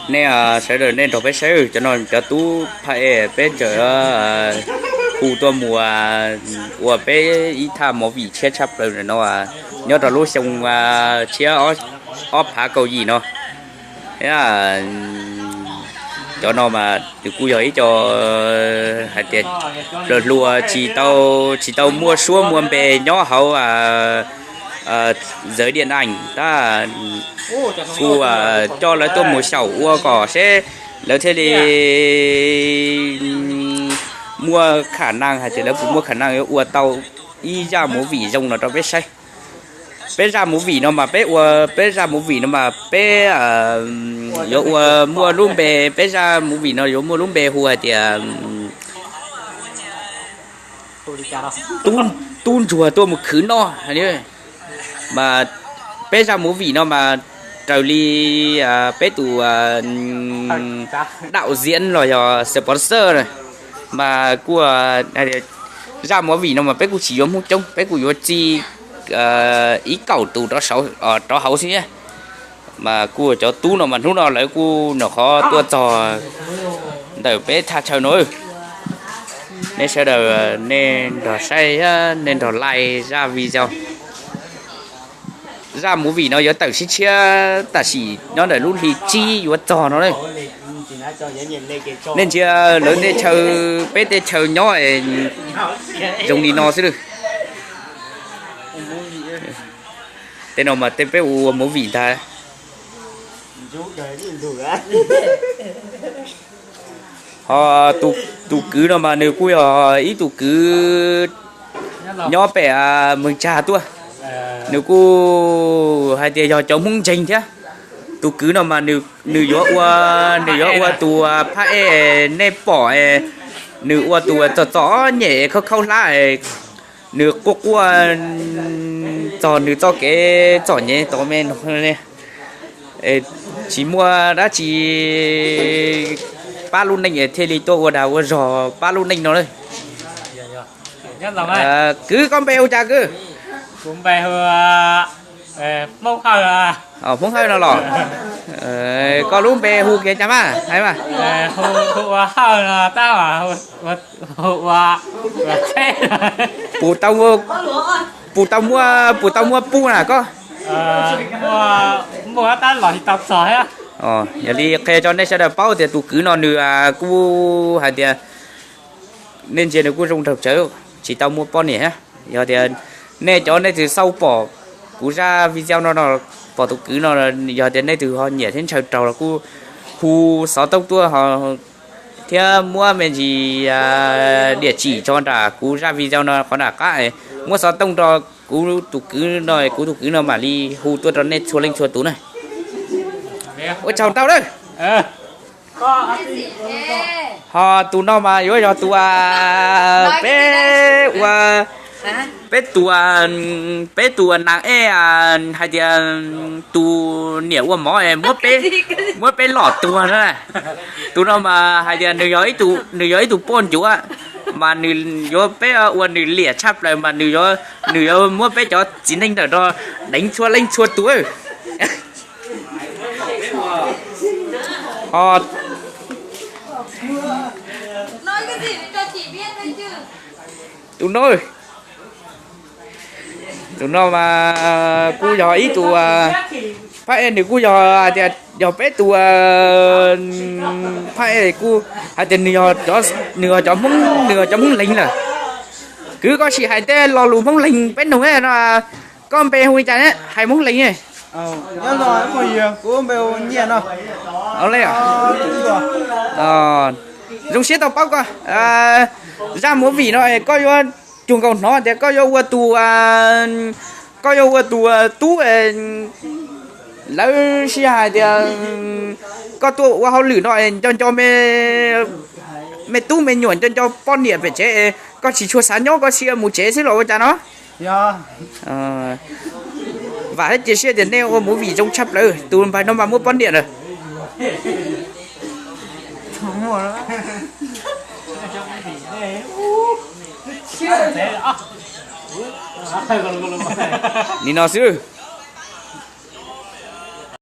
Nej sawv daws nej nrog peb saib, cov no cov tub phaj ej peb tseem hu tuaj mus ua peb ib thaj movie tshiab tshaj plaws no, nyob rau lub xyoo tshiab ob phav kaum yim no. Cov no mas nws kuj yog ib co hais tias hluas hluas tsis tau, tsis tau muaj suab muaj npe nyob hauv giới điện ảnh tab, kuj coj lawv tuaj mus xyaum ua kom seb lawv thiaj li muaj khả năng hais tias lawv puas muaj khả năng yuav ua tau ib zaj movie zoo no rau peb saib. Peb zaj movie no mas peb ua, peb zaj movie no mas peb yuav ua muaj lub npe, peb zaj movie no yuav muaj lub npe hu hais tias Tub ntsuag tuaj mus khwv noj. Mas peb zaj movie no mas raws li peb tus đạo diễn los yog sponsor mas kuj, zaj movie no mas peb kuj tsis yuav Hmoob coob, peb kuj yuav txij ib kaum tus rov hauv xwb. Mas kuj cov tub no mas hnub no lawv kuj nyuam qhuav tuaj txog ntawm peb thaj chaw no. Nej sawv daws nej nrog saib, nej nrog like zaj video. Zaj movie no yuav tawm sib tshiab tam sim nyob ntawm lub hli tsib yuav txog no. Nej ntsia lawv tej chaw, peb tej chaw nyob zoo li no xwb. Tej no mas tej peb ua movie ntag. Ho tus kwv no mas nws kuj yog ib tug kwv nyob pem Meeg Tsag tuaj. Nws kuj hais tias yog cov Hmoob ntseeg thiab. Tus kwv no mas nws yuav ua, nws yuav ua tus phaj ej nej pom, nws ua tus txom txom nyem khaub khaub hlab, nws quaj quaj txog nws txoj kev txom nyem tau me no. Tsis muaj dab tsi pab lub neej thiaj li tuaj ua dag ua zog pab lub neej no. Kwv, koj npe hu cas kwv? Hmoob Hawj no los? Koj lub npe hu kiag cas mas hais mas. Pus tau, pus tau muab, pus tau muab pub na koj? Yog li qhia rau nej sawv daws paub tias tus kwv no nws kuj hais tias nej ntsia nws kuj zoo nraug tsawv, tsis tau muaj poj niam. Yog tias nej cov nej twg xauj pom kuv zaj video no no, pom tus kwv no, yog tias nej twg ho nyiam thiab ntshaw raug los kuj hu xov tooj tuaj thiab muab me ntsis diam tsim tso nram kuv zaj video no qhov nram qab, muab xov tooj rau kuv tus kwv no, kuv tus kwv no mam li hu tuaj rau nej txhua leej txhua tus na. Ua tsaug ntau lawm. Ho tus no mas yuav yog tus, peb ua, peb tus, peb tus nas ej hais tias tus niam ua mov muab peb lom tuag na. Tus no mas hais tias nws yog ib tug poj ncuav, mas nws yuav peb ua nws liam tshaj plaws mas nws yuav muab peb cov txiv neej ntawm no deev txhua leej txhua tus. Ho tus no, tus no mas kuj yog ib tug phab ej, nws kuj yog hais tias yog peb tus phab ej kuj hais tias nws yog cov Hmoob, nws yog cov Hmoob Leeg lawm. Kwv, koj sim hais tej lo lus Hmoob Leeg peb noog no. Koj npe hu li cas ne? Hais Hmoob Leeg. Nyob zoo, kuv npe hu Nyiaj no. Zoo siab tau paub koj. Zaj movie no koj yuav cuag nkaus hnov tias koj yuav ua tus, koj yuav ua tus tub, lawv sib hais tias koj tuaj ua hauj lwm no nco nco me tub me nyuam, nco nco poj niam pem tsev, koj tsis tshua xav nyob, koj cia mus tsev xwb los ua cas no? Vam thiab cia siab tias nej ua movie zoo tshaj plaws, tus npawg no mas muaj poj niam lawm. Nim no xwb.